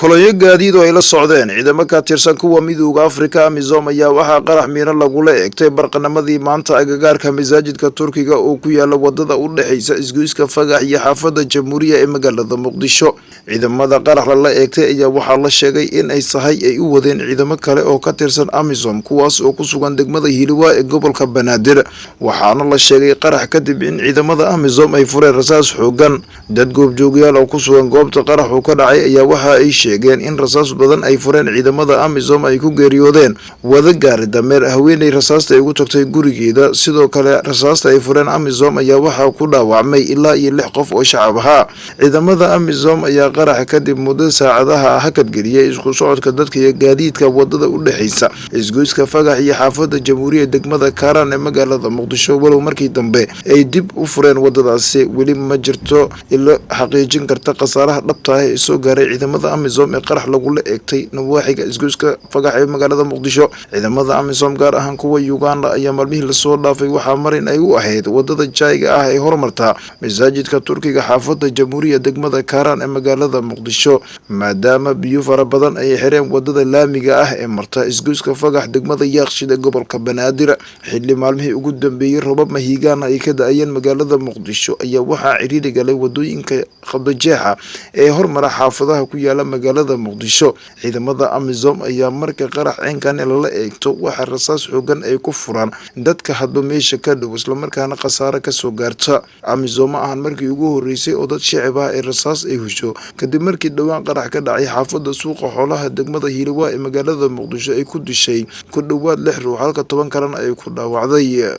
Kolonyo gaadiid oo ay la socdeen ciidamo ka tirsan kuwa Midowda Afrika, AMISOM, ayaa waxaa qarax miino lagula eegtay barqanamadii maanta agagaarka masaajidka Turkiga oo ku yaala wadada u dhexeysa isgoyska Fagax iyo xaafada Jamhuuriya ee magaalada Muqdisho. Ciidamada qarax lala eegtay ayaa waxaa la sheegay in ay sahay ay u wadeen ciidamo kale oo ka tirsan AMISOM, kuwaas oo ku sugan degmada Hiliwaa ee gobolka Banaadir. Waxaana la sheegay qarax kadib in ciidamada AMISOM ay fureen rasaas xoogan. Dad goobjoogyaal oo ku sugan goobta qaraxu ka dhacay ayaa waxa ay sheegeen in rasaas badan ay fureen ciidamada AMISOM ay ku geeriyoodeen wada gaari dameer, haweeney rasaasta ay ugu tagtay gurigeeda. Sidoo kale, rasaasta ay fureen AMISOM ayaa waxaa ku dhaawacmay ilaa iyo lix qof oo shacab ahaa. Ciidamada AMISOM ayaa qaraxa kadib muddo saacadaha hakadgeliyay isku socodka dadka iyo gaadiidka wadada u dhexeysa isgoyska Fagax iyo xaafada Jamhuuriya degmada Kaaraan ee magaalada Muqdisho, walow markii dambe ay dib u fureen wadadaasi. Weli ma jirto ilo xaqiijin karta khasaaraha dhabta ah ee soo gaaray ciidamada AMISOM ee qarax lagula eegtay nawaaxiga isgoyska Fagax ee magaalada Muqdisho. Ciidamada AMISOM, gaar ahaan kuwa Uganda, ayaa maalmihii lasoo dhaafay waxaa marin ay u ahayd wadada jaayga ah ee hormarta masaajidka Turkiga, xaafada Jamhuuriya degmada Kaaraan ee magaalada Muqdisho, maadaama biyo fara badan ay xireen wadada laamiga ah ee marta isgoyska Fagax, degmada Yaaqshid ee gobolka Banaadir. Xilli maalmihii ugu dambeeyey robab mahiigaana ay ka da-ayeen magaalada Muqdisho ayaa waxaa ciriiri galay wadooyinka qabdajeexa ee hormara xaafadaha ku yaala magaalada Muqdisho. Ciidamada AMISOM ayaa marka qarax ceenkan lala eegto waxaa rasaas xoogan ay ku furaan dadka hadba meesha ka dhow, islamarkaana khasaare kasoo gaarta. AMISOM ma ahan markii ugu horeysay oo dad shicib ah ee rasaas ay husho, kadib markii dhowaan qarax ka dhacay xaafada Suuqa Xoolaha degmada Hiiliwaa ee magaalada Muqdisho ay ku dishay ku dhowaad lix ruux, halka 10 kalena ay ku dhaawacday.